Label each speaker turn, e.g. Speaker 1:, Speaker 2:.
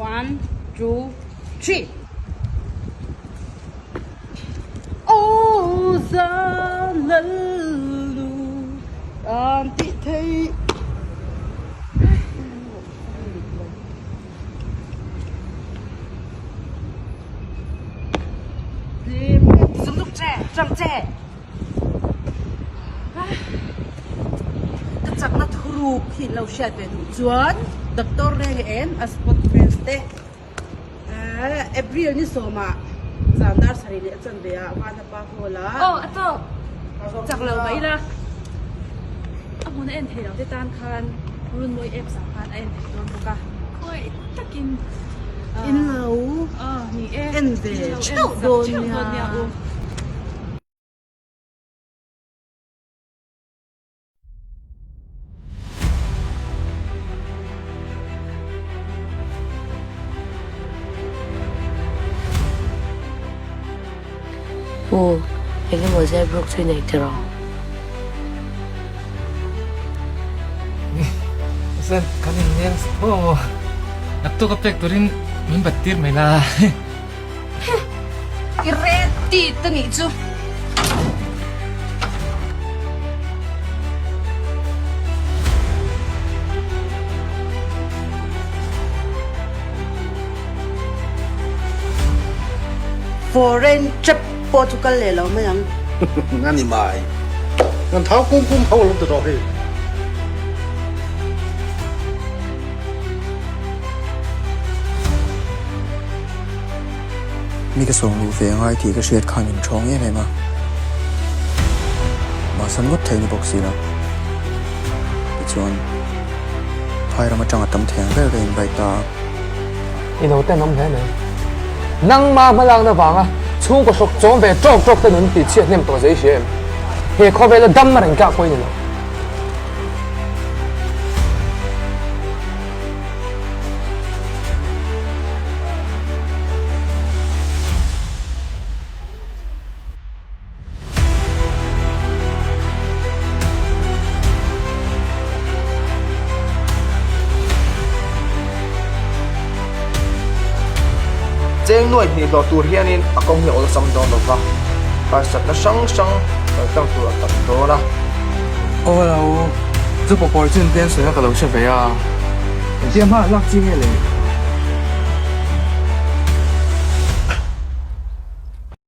Speaker 1: One, two, three. Aw zan lalnu tan tih theih. Ka chakna thuruk hi lo hriat ve duh chuan Doctor Reng en a spot friends te April ni sawmah zan dar sarih leh a chanve ah Vanapa Hall ah
Speaker 2: Aw a tawk chak lo mai ila a hmun a en thei lo te tan khan Runmawi apps ah khan a en thei dawn bawk a khawi takin
Speaker 1: in lo en ve theuh dawn nia.
Speaker 3: U, eng emaw zep ruk chu i nei tiraw?
Speaker 4: Chuan kan inneng tho ang aw. Naktuk a pek turin min bat tir mai la.
Speaker 1: I ready ta nih chu. Foreign trip pawh chu kal leh lo mai ang.
Speaker 5: A ni mai. Kan thau kung kung tho alawm ta tawh hei.
Speaker 6: Mi ka sawm luh ve angai tih ka hriat khan min thawng em em a, mahse ngawt thei ni bawk si lo. Tichuan, phai ram atanga tam thei ang ber ka invite ta a.
Speaker 7: I lo tenawm hle mai. Nangma hmalakna vanga chhungkaw hrawk chawm ve tawk tawk te nun tih chhiat hnem tawh zei hria em? He khawvela dam reng tlak pawh i ni lo.
Speaker 8: Cheng nuai hnih hlawh tur hianin a kawng hi a awlsam dawn lo va, harsatna hrang hrang kaltlang tur a tam dawn a.
Speaker 4: Aw lo, chu pawh pawr chin te an sawi kha ka lo hre ve a, engtia hma lak chi nge le?